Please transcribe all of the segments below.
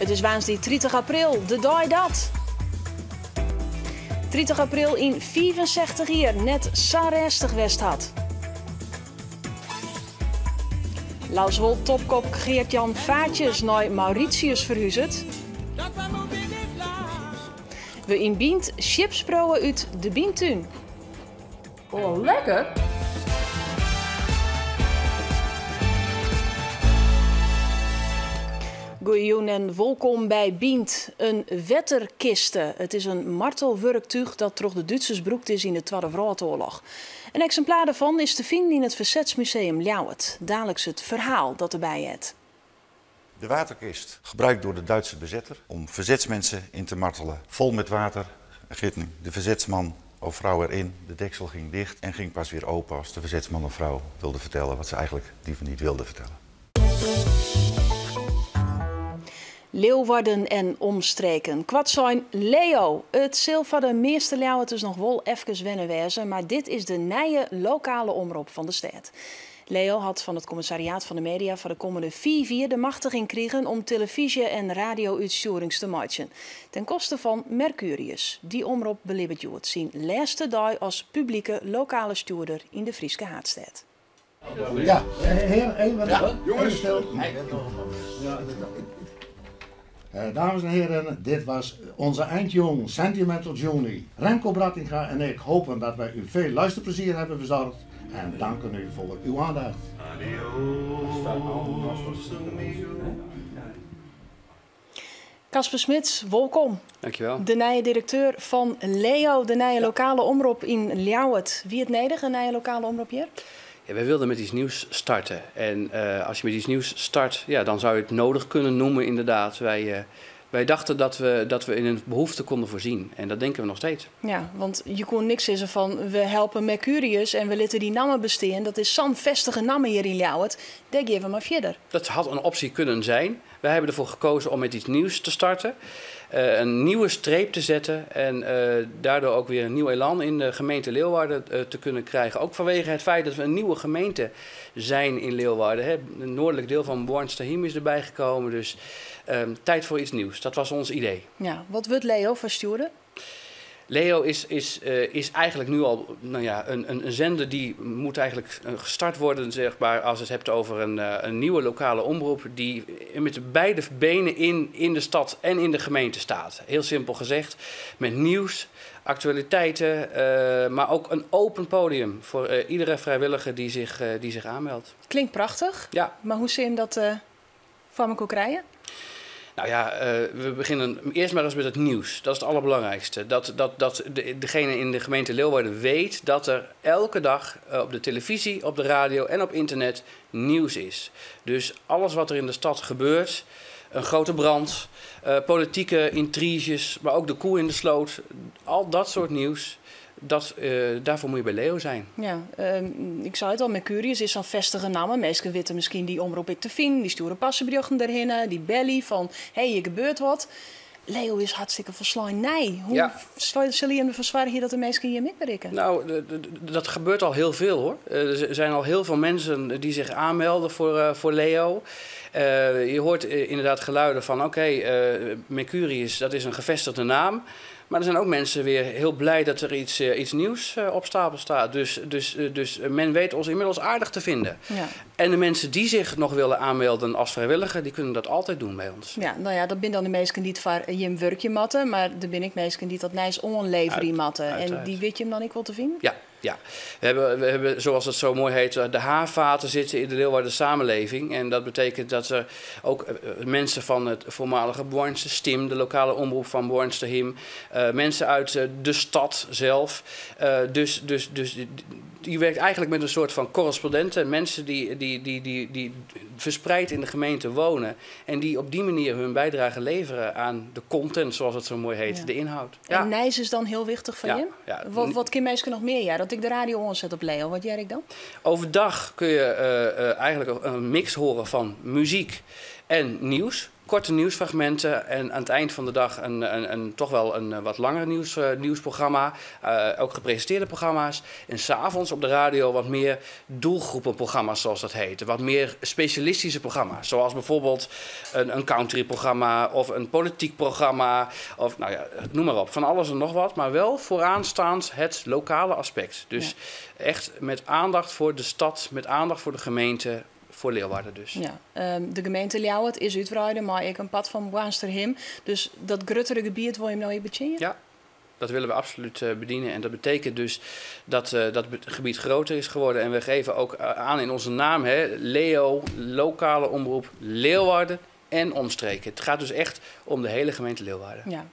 It is woansdei 30 april, de dei dat. 30 april yn 65 jier net sa rêstich west hat. Lauswolt-topkok Geert-Jan Vaartjes nei Mauritius ferhuzet. We yn Bynt sjips priuwe út de Byntún. Oh, lekker! Goeiejûn en wolkom by Bynt, in wetterkiste. It is in martelwurktúch dat troch de Dútsers brûkt is yn de Twadde Wrâldoarloch. In eksimplaar derfan is te finen yn it Fersetsmuseum Ljouwert. Daliks it ferhaal dat derby heart. De waterkist, gebruikt door de Duitse bezetter om verzetsmensen in te martelen. Vol met water ging de verzetsman of vrouw erin, de deksel ging dicht en ging pas weer open als de verzetsman of vrouw wilde vertellen wat ze eigenlijk liever niet wilde vertellen. Leeuwarden en omstreken. Koartsein Leo. It sil foar de measte Ljouwerters noch wol efkes wennen wêze, mar dit is de nije lokale omrop fan de stêd. Leo hat fan it kommissariaat fan de media foar de kommende 5 jier de machtiging krigen om telefyzje en radio-útstjoerings te meitsjen. Ten koste fan Mercurius. Dy omrop belibbet hjoed syn lêste dei as publike lokale stjoerder yn de Fryske haadstêd. Ja, hear, even, ja. Jongens. Stil. Dames en heren, dit was onze eindjong Sentimental Journey. Remco Brattinga en ik hopen dat wij u veel luisterplezier hebben bezorgd en danken u voor uw aandacht. Casper Smits, wolkom. Dankjewel. De nije direkteur fan Leo, de nije lokale omrop yn Ljouwert. Wie it nedich, in nije lokale omrop hjir? Ja, wij wilden met iets nieuws starten. En als je met iets nieuws start, ja, dan zou je het nodig kunnen noemen inderdaad. Wij dachten dat we in een behoefte konden voorzien. En dat denken we nog steeds. Ja, want je kon niks zeggen van we helpen Mercurius en we litte dy namme bestean. Dat is sa'n festige namme hjir yn Ljouwert. Dêr geane we mar fierder. Dat had een optie kunnen zijn. Wij hebben ervoor gekozen om met iets nieuws te starten. Een nieuwe streep te zetten en daardoor ook weer een nieuw elan in de gemeente Leeuwarden te kunnen krijgen. Ook vanwege het feit dat we een nieuwe gemeente zijn in Leeuwarden. Hè. Het noordelijk deel van Boarnsterhim is erbij gekomen. Dus tijd voor iets nieuws. Dat was ons idee. Ja, wat wurdt Leo foar stjoerder? Leo is eigenlijk nu al, nou ja, een zender die moet eigenlijk gestart worden, zeg maar, als je het hebt over een nieuwe lokale omroep die met beide benen in de stad en in de gemeente staat. Heel simpel gezegd, met nieuws, actualiteiten, maar ook een open podium voor iedere vrijwilliger die zich aanmeldt. Klinkt prachtich. Ja. Mar hoe sille jim dat foar mekoar krije? Nou ja, we beginnen eerst maar eens met het nieuws. Dat is het allerbelangrijkste. Dat degene in de gemeente Leeuwarden weet dat er elke dag op de televisie, op de radio en op internet nieuws is. Dus alles wat er in de stad gebeurt, een grote brand, politieke intriges, maar ook de koe in de sloot, al dat soort nieuws, daarvoor moet je bij Leo zijn. Ja, ik sei it al, Mercurius is sa'n festige namme. Minsken witte miskien dy omrop ek te finen. Dy stjoere parseberjochten derhinne, dy belje fan hé, hjir gebeurt wat. Leo is hartstikke folslein nij. Hoe sille jim derfoar soargje dat de minsken jim ek berikke? Nou, dat gebeurt al heel veel, hoor. Er zijn al heel veel mensen die zich aanmelden voor Leo. Je hoort inderdaad geluiden van oké, Mercurius, dat is een gevestigde naam. Maar er zijn ook mensen weer heel blij dat er iets nieuws op stapel staat. Dus men weet ons inmiddels aardig te vinden. En de mensen die zich nog willen aanmelden als vrijwilliger, die kunnen dat altijd doen bij ons. Ja, nou ja, dat binne dan de minsken dy't foar jim wurkje moatte, mar der binne ek minsken dy't dat nijs oanleverje moatte. En dy witte jim dan ek wol te finen? Ja. We hebben, zoals het zo mooi heet, de haarvaten zitten in de Leeuwarden samenleving. En dat betekent dat er ook mensen van het voormalige Boarnster Stim, de lokale omroep van Boarnsterhim, mensen uit de stad zelf. Dus die werkt eigenlijk met een soort van correspondenten, mensen die verspreid in de gemeente wonen en die op die manier hun bijdrage leveren aan de content, zoals het zo mooi heet, de inhoud. En nijs is dan hiel wichtich foar jim? Ja. Wat kin minsken noch mear hearre? As ik de radio oanset op Leo, wat hear ik dan? Overdag kun je eigenlijk een mix horen van muziek en nieuws. Korte nieuwsfragmenten en aan het eind van de dag een, een, toch wel een wat langer nieuws, nieuwsprogramma. Ook gepresenteerde programma's. En 's avonds op de radio wat meer doelgroepenprogramma's, zoals dat heet. Wat meer specialistische programma's. Zoals bijvoorbeeld een countryprogramma of een politiek programma. Of nou ja, noem maar op. Van alles en nog wat. Maar wel vooraanstaand het lokale aspect. Dus echt met aandacht voor de stad, met aandacht voor de gemeente, voor Leeuwarden dus. Ja, de gemeente Ljouwert is útwreide, mar ek in part fan Boarnsterhim. Dus dat gruttere gebiet wolle jim no ek betsjinje? Ja, dat willen we absoluut bedienen. En dat betekent dus dat dat gebied groter is geworden. En we geven ook aan in onze naam, hè, Leo, lokale omroep Leeuwarden en omstreken. Het gaat dus echt om de hele gemeente Leeuwarden. Ja.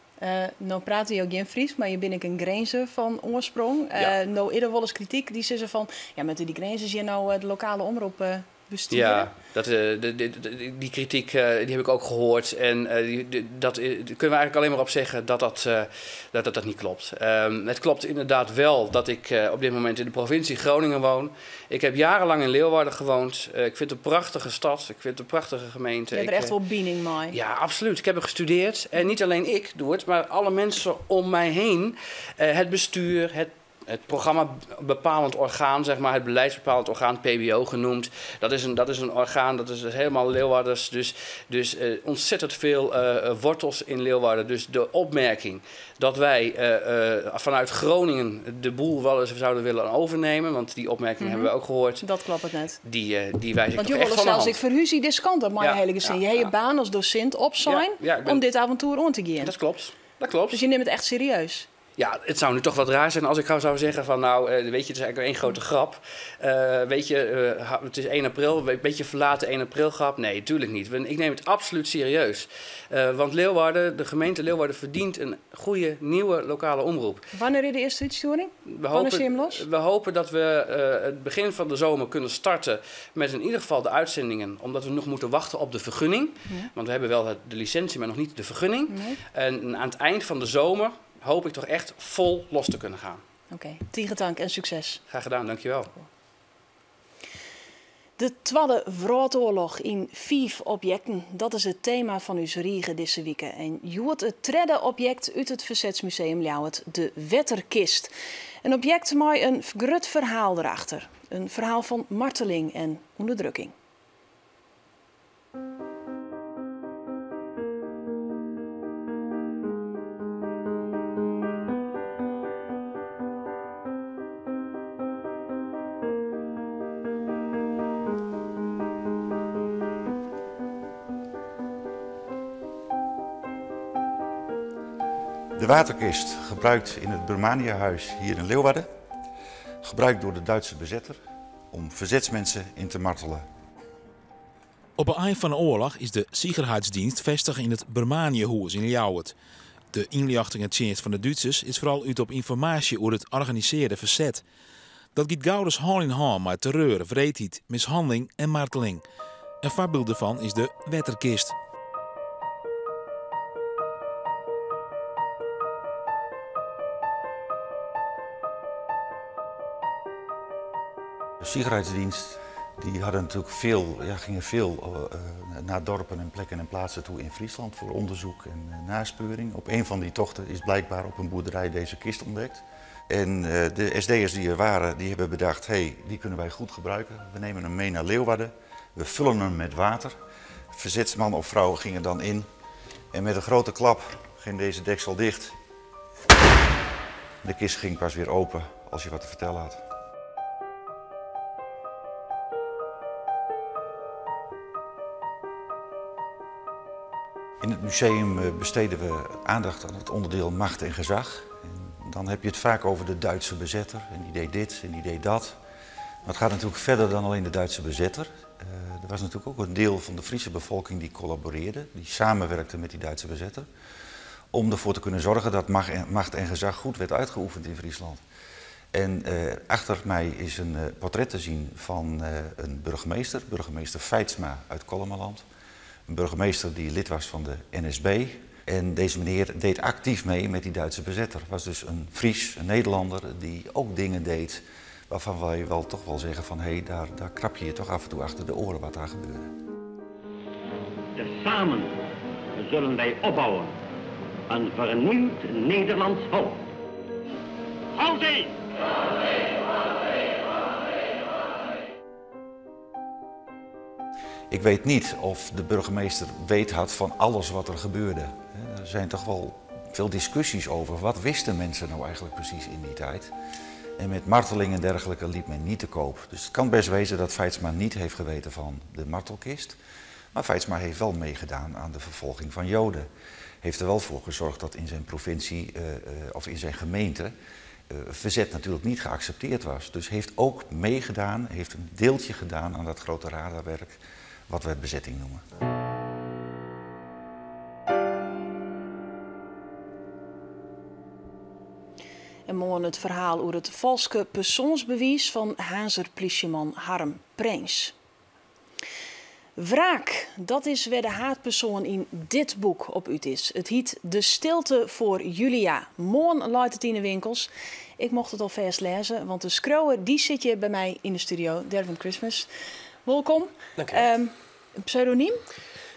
No prate jo gjin Frysk, mar jo binne ek in Grinzer fan oarsprong. Ja. No is der wolris krityk dy't sizze fan, ja, moatte dy Grinzers hjir no de lokale omrop bestjoere? Ja, dat, de, die kritiek die heb ik ook gehoord. En die, dat, daar kunnen we eigenlijk alleen maar op zeggen dat dat niet klopt. Het klopt inderdaad wel dat ik op dit moment in de provincie Groningen woon. Ik heb jarenlang in Leeuwarden gewoond. Ik vind het een prachtige stad. Ik vind het een prachtige gemeente. Je hebt er echt wel bining mei. Ja, absoluut. Ik heb er gestudeerd. En niet alleen ik doe het, maar alle mensen om mij heen. Het bestuur, het programma bepalend orgaan, zeg maar, het beleidsbepalend orgaan, PBO genoemd. Dat is een orgaan, dat is helemaal Leeuwarders. Dus ontzettend veel wortels in Leeuwarden. Dus de opmerking dat wij vanuit Groningen de boel wel eens zouden willen overnemen, want die opmerking hebben we ook gehoord. Dat klopt net. Die wijs ik Want toch je echt wil van de sels hand. ik verhuzie deze op mijn Ja, hele gezin. ja, Je hebt je ja. baan as dosint opsein Ja, ja, ik ben- om dit avontoer oan te gean. Dat klopt. Dat klopt. Dus je neemt het echt serieus. Ja, het zou nu toch wat raar zijn als ik nou zou zeggen van nou, weet je, het is eigenlijk één grote grap. Weet je, het is 1 april, een beetje verlaten 1 april grap. Nee, tuurlijk niet. Ik neem het absoluut serieus. Want Leeuwarden, de gemeente Leeuwarden verdient een goede nieuwe lokale omroep. Wanneer is de eerste útstjoering? We Wanneer zie je hem los? We hopen dat we het begin van de zomer kunnen starten met in ieder geval de uitzendingen. Omdat we nog moeten wachten op de vergunning. Want we hebben wel de licentie, maar nog niet de vergunning. Nee. En aan het eind van de zomer hoop ik toch echt vol los te kunnen gaan. Oké, tige tank en sukses. Graag gedaan, dankjewel. De Twadde Wrâldoarloch yn fiif objekten. Dat is it tema fan ús rige dizze wike. En hjoed it tredde objekt út it Fersetsmuseum Ljouwert, de Wetterkist. In objekt mei in grut ferhaal derachter. In ferhaal fan marteling en ûnderdrukking. De waterkist, gebruikt in het Burmaniahuis hier in Leeuwarden. Gebruikt door de Duitse bezetter om verzetsmensen in te martelen. Op het eind van de oorlog is de Sicherheitsdienst vestige yn it Burmaniahûs yn Ljouwert. De ynljochtingetsjinst fan de Dútsers is foaral út op ynformaasje oer it organisearre ferset. Dat giet gauris hân yn hân mei terreur, wreedheid, mishanneling en marteling. In foarbyld dêrfan is de wetterkist. De Sicherheitsdienst die hadden natuurlijk veel, ja, gingen veel naar dorpen en plekken en plaatsen toe in Friesland voor onderzoek en naspeuring. Op een van die tochten is blijkbaar op een boerderij deze kist ontdekt. En de SD'ers die er waren, die hebben bedacht, hey, die kunnen wij goed gebruiken. We nemen hem mee naar Leeuwarden, we vullen hem met water. Verzetsman of vrouw gingen dan in en met een grote klap ging deze deksel dicht. De kist ging pas weer open als je wat te vertellen had. In het museum besteden we aandacht aan het onderdeel macht en gezag. En dan heb je het vaak over de Duitse bezetter en die deed dit en die deed dat. Maar het gaat natuurlijk verder dan alleen de Duitse bezetter. Er was natuurlijk ook een deel van de Friese bevolking die collaboreerde, die samenwerkte met die Duitse bezetter. Om ervoor te kunnen zorgen dat macht en gezag goed werd uitgeoefend in Friesland. En achter mij is een portret te zien van een burgemeester, burgemeester Feitsma uit Kollumerland. Een burgemeester die lid was van de NSB. En deze meneer deed actief mee met die Duitse bezetter. Was dus een Fries, een Nederlander, die ook dingen deed waarvan wij wel toch wel zeggen van hé, hey, daar krab je je toch af en toe achter de oren wat daar gebeurde. Tezamen Zullen wij opbouwen. Een vernieuwd Nederlands volk. Houd Ik weet niet of de burgemeester weet had van alles wat er gebeurde. Er zijn toch wel veel discussies over wat wisten mensen nou eigenlijk precies in die tijd. En met marteling en dergelijke liep men niet te koop. Dus het kan best wezen dat Feitsma niet heeft geweten van de martelkist. Maar Feitsma heeft wel meegedaan aan de vervolging van Joden. Heeft er wel voor gezorgd dat in zijn provincie of in zijn gemeente verzet natuurlijk niet geaccepteerd was. Dus heeft ook meegedaan, heeft een deeltje gedaan aan dat grote radarwerk wat wij bezetting noemen. En morgen it ferhaal oer it falske persoansbewiis fan Harnzer plysjeman Harm Prins. Wraak, dat is wêr't de haadpersoan yn dit boek op út is. It hjit De stilte voor Julia. Moarn leit it yn de winkels. Ik mocht it alfêst lêze, want de skriuwer dy sit hjir by my yn de studio. Derwin Christmas. Wolkom. Dank je. In pseudonym?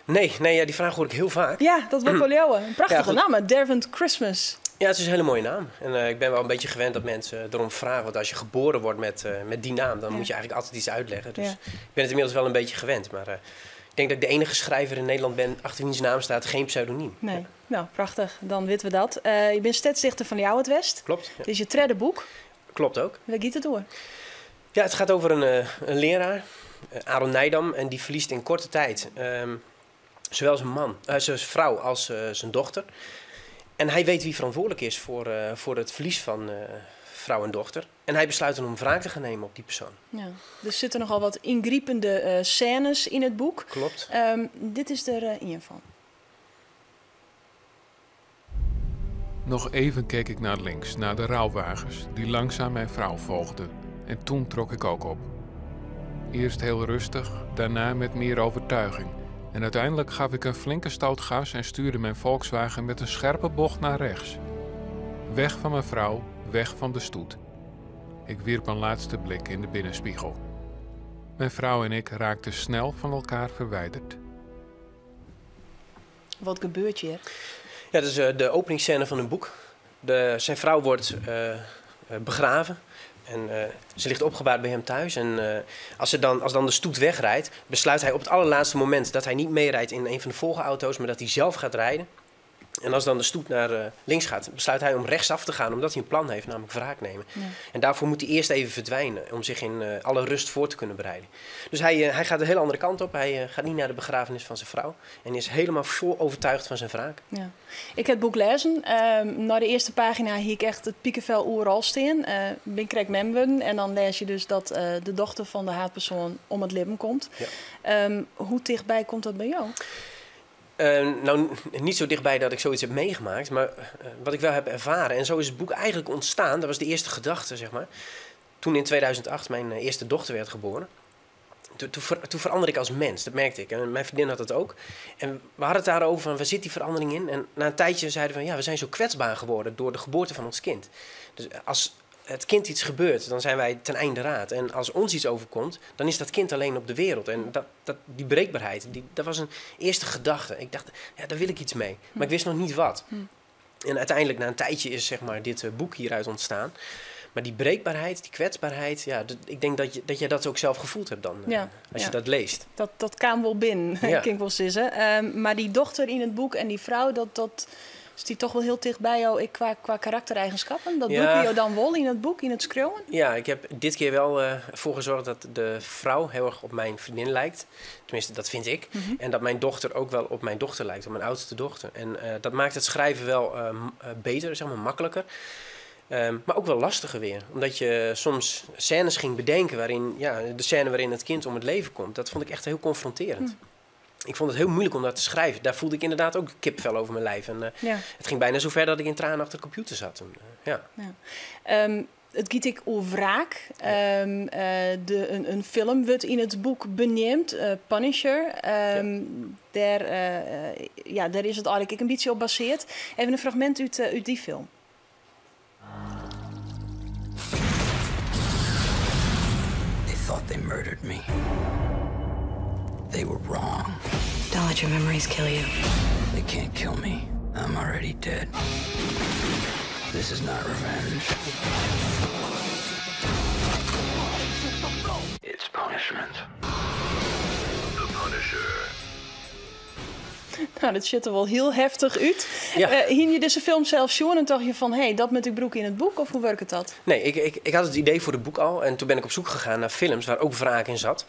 Nee, nee ja, die vraag hoor ik heel vaak. Ja, dat wol ik wol leauwe. In prachtige Ja, goed. namme, Derwin Christmas. Ja, het is een hele mooie naam. En ik ben wel een beetje gewend dat mensen erom vragen. Want als je geboren wordt met die naam, dan moet je eigenlijk altijd iets uitleggen. Dus ik ben het inmiddels wel een beetje gewend. Maar ik denk dat ik de enige schrijver in Nederland ben achter wiens naam staat geen pseudoniem. Nee. Nou, prachtich. Dan witte we dat. Je bent stedsdichter fan Ljouwert-West. Klopt. Ja. Dit is je tredde boek. Klopt ook. Wêr giet it oer? Ja, het gaat over een leraar, Aaron Nijdam, en die verliest in korte tijd zowel zijn zijn vrouw als zijn dochter. En hij weet wie verantwoordelijk is voor het verlies van vrouw en dochter. En hij besluit dan om wraak te gaan nemen op die persoon. Ja, er zitten nogal wat yngrypende scènes yn it boek. Klopt. Dit is der ien fan. Nog even keek ik naar links, naar de rouwwagens die langzaam mijn vrouw volgden. En toen trok ik ook op. Eerst heel rustig, daarna met meer overtuiging. En uiteindelijk gaf ik een flinke stoot gas en stuurde mijn Volkswagen met een scherpe bocht naar rechts. Weg van mijn vrouw, weg van de stoet. Ik wierp een laatste blik in de binnenspiegel. Mijn vrouw en ik raakten snel van elkaar verwijderd. Wat gebeurt hier? Ja, dat is de openingsscène van een boek. Zijn vrouw wordt begraven. En ze ligt opgebaard bij hem thuis. En als dan de stoet wegrijdt, besluit hij op het allerlaatste moment dat hij niet meerijdt in een van de volgauto's, maar dat hij zelf gaat rijden. En als dan de stoet naar links gaat, besluit hij om rechtsaf te gaan, omdat hij een plan heeft, namelijk wraak nemen. En daarvoor moet hij eerst even verdwijnen, om zich in alle rust voor te kunnen bereiden. Dus hij gaat de hele andere kant op. Hij gaat niet naar de begrafenis van zijn vrouw en is helemaal vol overtuigd van zijn wraak. Ja. Ik ha it boek lêzen. Nei de earste pagina hie ik echt it pikefel oeral stean. Bin krekt mem wurden en dan lês je dus dat de dochter fan de haadpersoan om it libben komt. Hoe tichtby komt dat by jo? Niet zo dichtbij dat ik zoiets heb meegemaakt, maar wat ik wel heb ervaren. En zo is het boek eigenlijk ontstaan. Dat was de eerste gedachte. Toen in 2008 mijn eerste dochter werd geboren. Toen veranderde ik als mens, dat merkte ik. En mijn vriendin had dat ook. En we hadden het daarover van, waar zit die verandering in? En na een tijdje zeiden we van, ja, we zijn zo kwetsbaar geworden door de geboorte van ons kind. Dus als het kind iets gebeurt, dan zijn wij ten einde raad. En als ons iets overkomt, dan is dat kind alleen op de wereld. En die breekbaarheid, dat was een eerste gedachte. Ik dacht, ja, daar wil ik iets mee. Maar ik wist nog niet wat. En uiteindelijk, na een tijdje, is dit boek hieruit ontstaan. Maar die breekbaarheid, die kwetsbaarheid, ja, ik denk dat jij dat ook zelf gevoeld hebt dan, als je dat leest. Dat kwam wel binnen, kin ik wol sizze. Maar die dochter in het boek en die vrouw, dat is die toch wel heel dicht bij jou, ik, qua karaktereigenschappen? Dat doe je dan wel in het boek, in het skriuwen? Ja, ik heb dit keer wel ervoor gezorgd dat de vrouw heel erg op mijn vriendin lijkt. Tenminste, dat vind ik. En dat mijn dochter ook wel op mijn dochter lijkt, op mijn oudste dochter. En dat maakt het schrijven wel beter, makkelijker. Maar ook wel lastiger weer. Omdat je soms scènes ging bedenken waarin, ja, de scène waarin het kind om het leven komt, dat vond ik echt heel confronterend. Ik vond het heel moeilijk om dat te schrijven. Daar voelde ik inderdaad ook kipvel over mijn lijf. En het ging bijna zover dat ik in tranen achter de computer zat. En ja. It giet ek oer wraak. In film wurdt yn it boek beneamd, Punisher. Dêr is it eigentlik ek in bytsje op basearre. Even in fragmint út dy film. They thought they murdered me. They were wrong. Don't let your memories kill you. They They can't kill me. I'm already dead. This is not revenge. It's punishment. The Punisher. Nou, dat sjocht der wol hiel heftich út. Ja. Uh, Hiene je dizze film sels sjoen en tocht je fan, hé, dat moat ik brûke yn it boek? Of hoe wurket dat? Nee, ik had het idee voor het boek al en toen ben ik op zoek gegaan naar films waar ook wraak in zat.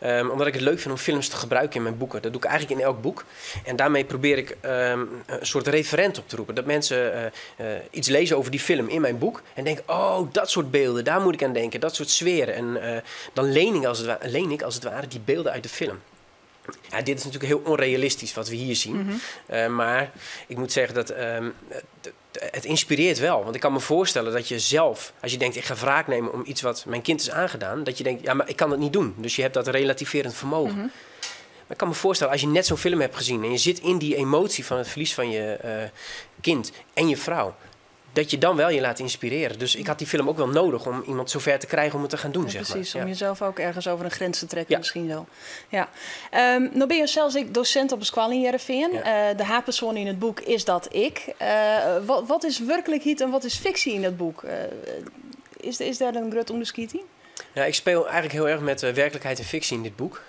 Omdat ik het leuk vind om films te gebruiken in mijn boeken. Dat doe ik eigenlijk in elk boek. En daarmee probeer ik een soort referent op te roepen. Dat mensen iets lezen over die film in mijn boek en denken, oh, dat soort beelden, daar moet ik aan denken, dat soort sferen. En dan leen ik als het ware die beelden uit de film. Ja, dit is natuurlijk heel onrealistisch wat we hier zien. Maar ik moet zeggen dat het inspireert wel. Want ik kan me voorstellen dat je zelf, als je denkt ik ga wraak nemen om iets wat mijn kind is aangedaan, dat je denkt, ja, maar ik kan dat niet doen. Dus je hebt dat relativerend vermogen. Maar ik kan me voorstellen, als je net zo'n film hebt gezien en je zit in die emotie van het verlies van je kind en je vrouw, dat je dan wel je laat inspireren. Dus ik had die film ook wel nodig om iemand zover te krijgen om het te gaan doen. Ja, zeg maar. precies, om Ja. jezelf ook ergens over een grens te trekken Ja. misschien wel. Ja. Nou ben je zelfs ik docent op een skoalle yn Hearrenfean. Ja. De haadpersoan yn it boek is dat ik. Wat is werklikheid en wat is fiksje yn dat boek? Is dêr in grut ûnderskied yn? Ja, ik speel eigenlijk heel erg met werkelijkheid en fictie in dit boek.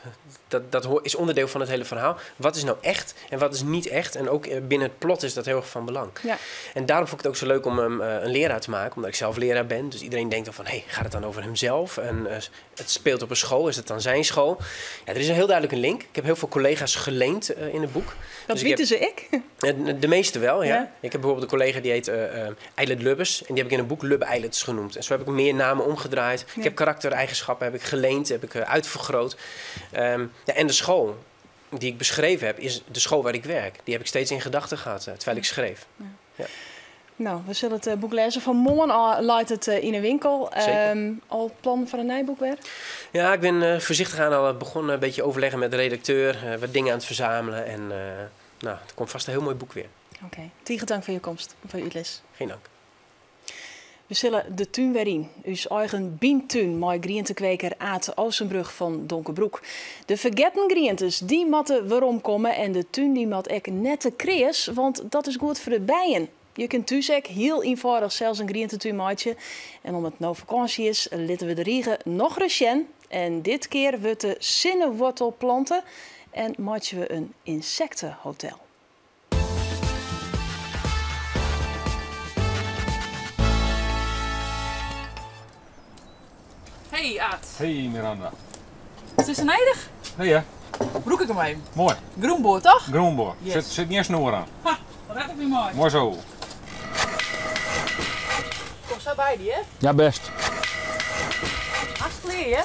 Dat is onderdeel van het hele verhaal. Wat is nou echt en wat is niet echt? En ook binnen het plot is dat heel erg van belang. En daarom vond ik het ook zo leuk om hem een leraar te maken. Omdat ik zelf leraar ben. Dus iedereen denkt dan van, hey, gaat het dan over hemzelf? En het speelt op een school. Is het dan zijn school? Ja, er is een heel duidelijk een link. Ik heb heel veel collega's geleend in het boek. Dat Dus ik heb weten ze ik? De meeste wel, ja. Ja. Ik heb bijvoorbeeld een collega die heet Eilert Lubbers. En die heb ik in een boek Lubbe Eilerts genoemd. En zo heb ik meer namen omgedraaid. Ik heb karaktereigenschappen heb ik geleend, heb ik uitvergroot. Ja, en de school die ik beschreven heb, is de school waar ik werk. Die heb ik steeds in gedachten gehad, terwijl ik schreef. Ja. Ja. Nou, we zullen het boek lezen. Fan moarn ôf leit it yn 'e winkel. Zeker. Al plan foar in nij boek wer? Ja, ik ben voorzichtig aan al begonnen. Een beetje overleggen met de redacteur. Wat dingen aan het verzamelen. En het komt vast een heel mooi boek weer. Oké. Okay. Tige tank foar jo komst, foar jo útlis. Geen dank. We sille de tún wer yn. Us eigen byntún mei grientekweker Aad Oosenbrug fan Donkerbroek. De fergetten grientes, dy moatte weromkomme en de tún dy moat ek net te kreas, want dat is goed foar de bijen. Je kunt thús ek hiel ienfâldich sels in grientetún meitsje. En om't it no fakânsje is, litte we de rige nochris sjen. En dit kear wurdt de sinnewoartel plante en meitsje we in ynsektehotel. Hey Aad. Hey Miranda. Is it nedich? Nee hè? Brûk ik him even. Moai. Grûnboar, toch? Grûnboar. Yes. Sit gjin snoer oan. Ha, dat red ik weer moai. Moai sa. Kom sa by dy, hè? Ja, bêst. Hast klear, hè?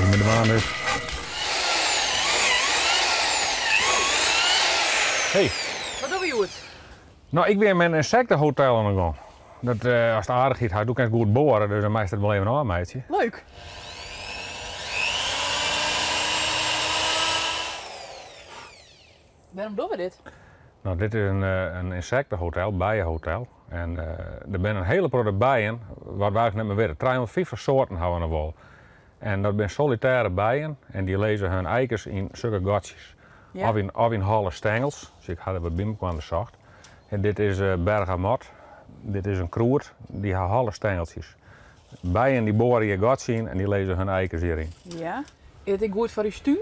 Niet meer de maan dus. Hey. Wat dogge we hjoed? Nou, ik bin mei in ynsektehotel oan 'e gong. Dat, as it aardichheid hat, do kinst goed boare, dus dan meist it wol even ôfmeitsje. Leuk. Wêrom dogge we dit? Nou, dit is in ynsektehotel, bijenhotel. En der binne in hiele protte bijen, wat wy net mear witte. 350 soarten ha we noch wol. En dat binne solitêre bijen en dy lizze har eikes yn sokke gatsjes. Of yn holle stengels. Dus ik ha der wat by mekoar socht. En dit is bergamot. Dit is in krûd, dy ha holle stengeltsjes. Bijen dy boare hjir gatsje yn en dy lizze har eikes hjiryn. Ja. Is it goed foar ús tún?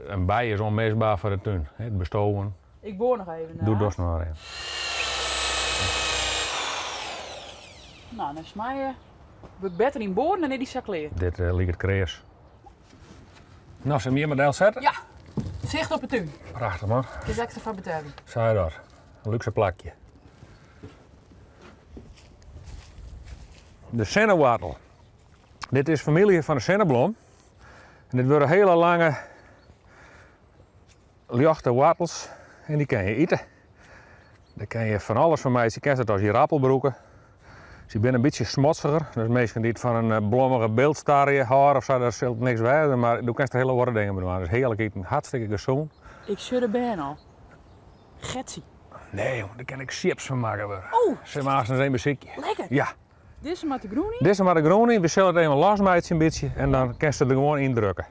In bij is ûnmisber foar de tún. Hè, it bestoven. Ik boar noch even. Doch dat noch even. Nou, dan smij je wurdt better yn boaren dan is dy sa klear. Dit liket kreas. Nou, zullen we hjir mar delsette? Ja, sicht op de tún. Prachtich man. It is ekstra foar betelje. Sei dat. In lúkse plakje. De sinnewoartel. Dit is famylje fan de sinneblom. En dit wurde hiele lange, ljochte woartels. En dy kinne je ite. Dêr kinne je fan alles fan meitsje. Je kinst it as ierappel brûke. Se binne in bytsje smotsiger. Dus minsken dy't fan in blommige byldstaarje hâlde of sa, dat sil niks wêze. Mar do kinst der hiele oare dingen mei dwaan. Dat is hearlik iten, hartstikke gesûn. Ik sjoch de bern al. Getsie. Nee, jong, dêr kin ek chips fan makke wurde. Oh. Sille we aanst even besykje. Lekker. Ja. Dizze moat de grûn yn? Dizze moat de grûn yn. We sille it even losmeitsje in bytsje en dan kinst it der gewoan yndrukke.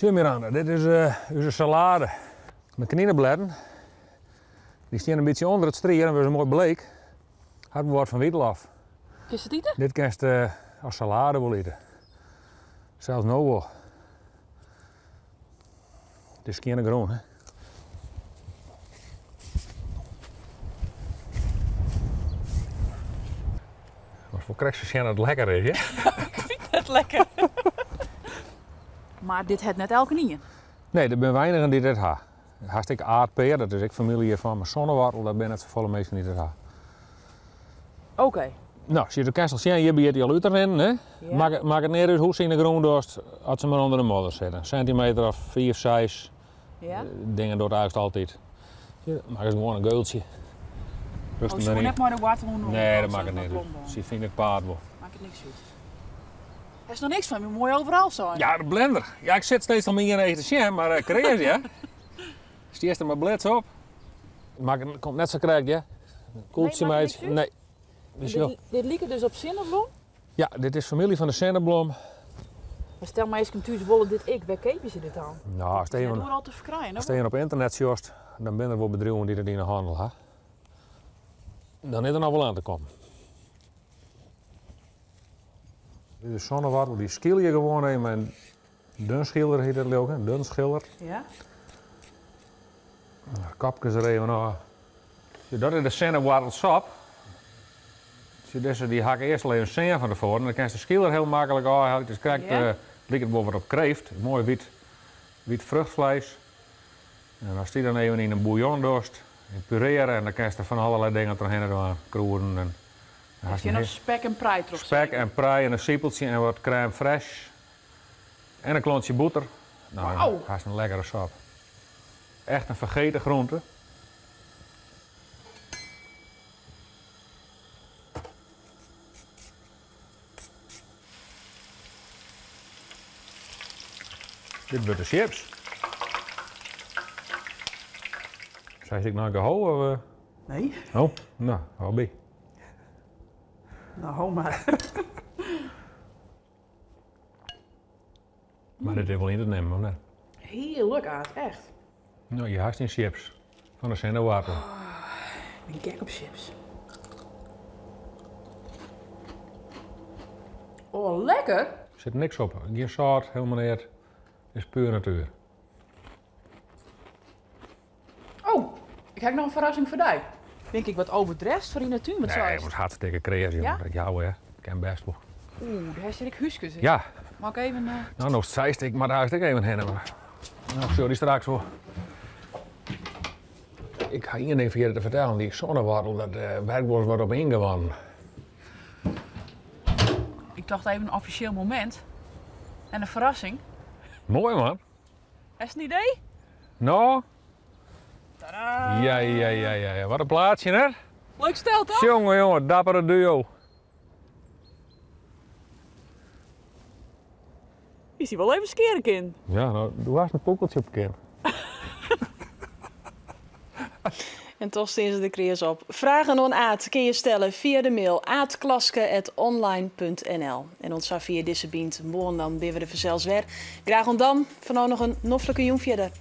Sjoch Miranda, dit is ús salade. Mei kninebledden. Dy stean in bytsje ûnder it strie en wurde se moai bleek. Hat wol wat fan wytlof. Kinst it ite? Dit kinst as salade wol ite. Sels no wol. It is skjinne grûn, hè. Moatst wol krekt sa sjen dat it lekker is, hè? Ik fyn it lekker. Mar dit hat net elkenien. Nee, der binne weinigen dy't dit ha. Hast ek aardpear, dat is ek famylje hjirfan, mar sonnewoartel, dat binne net safolle minsken dy't dat ha. Oké. No, sjoch, do kinst al sjen, hjir begjint hy al út te rinnen, hè? Ja. Makket, makket neat út hoe'tst se yn de grûn dochst, as se mar ûnder de modder sitte. In sintimeter of fiif, seis, Ja. dingen docht eigentlik altyd. Sjoch, makkest gewoan in geultsje. Oh, se net mei de woartel ûnder. Nee, dat makket neat út. Sy fine it paad wol. Makket niks út. Hast noch niks fan myn moaie overal sein? Ja, de blender. Ja, ik sit steeds om ien each te sjen, mar eh, kreas, ja. Stiest der mar blits op. Mar komt net sa krekt, ja. Koeltsje Nee, meitsje. makket niks Nee. Dus joh. Dit, dit liket dus op sinneblom. Ja, dit is familie fan de sinneblom. Maar stel minsken thús wolle dit ek, wêr keapje se dit dan? Nou, as It is net even, oeral te ferkrijen, as even op ynternet sjochst, dan binne der wol bedriuwen dy't it yn de hannel ha. Dan is der noch wol oan te kommen. De sonnewoartel dy skylje je gewoan even mei in dunschiller hjit dat leau ik, in dunschiller. Ja. De kopkes der even ôf. Dat is de sinnewoartelsop. Sjoch, dizze dy ha ik earst al even sean fan tefoaren. Dan kinst de skiller hiel maklik ôfhelje. It is krekt, Ja. eh, liket wol wat op kreeft. Moai wyt, wyt fruchtvlees. En ast dy dan even yn in bouillon dochst, en purearre, en dan kinst der fan allerlei dingen trochhinne dwaan, krûden en dan hast Hast hjir in noch spek en prei troch Spek en prei en in sipeltsje en wat crème fraîche. En in klontsje bûter. Nou, Wauw. hast in lekkere sop. Echt in fergeten groente. Dit wurdt de chips. Seist ek noch geho? Of? Nee. Oh, no, hobby. No, ho mar. Mar dit is wol yn te nimmen, of net? Hearlik, Aart, echt. No, je hast dyn chips fan de sinnewoartel. Ik bin gek op chips. Oh, lekker! Der sit niks op. Gjin sâlt, helemaal neat. It is puer natuer. Oh, ik ha noch in ferrassing foar dy. Bin ik wat overdressed foar yn de tún? Wat Nee, seist? wat hartstikke kreas, jonge. Ja? Dat jou, hè. Kin bêst wol. Oeh, dêr sit ek húskes yn. Ja. Mei ik even... No, no seist, ik moat hast ek even hinne. Mar... No, sjoch dy straks wol. Ik ha ien ding ferjitten te fertellen. Dy sonnewoartel, dat werkt wolris wat op yngewannen. Ik tocht even in offisjeel momint. En in ferrassing. Moai, man. Hast in idee? No? Tadaa! Ja, ja, ja, ja, ja. Wat in plaatsje, hè? Leuk stel, toch? Jonge, jonge, dappere duo. Is hy wol even skeare kin. Ja, no, do hast in pûkeltsje op 'e kin. En toch stean se der kreas op. Fragen oan Aart kinne je stelle fia de mail aartklaske@online.nl. En oant safier dizze Bynt. Moarn dan binne we der fansels wer. Graach oant dan. Foar no noch in noflike jûn fierder.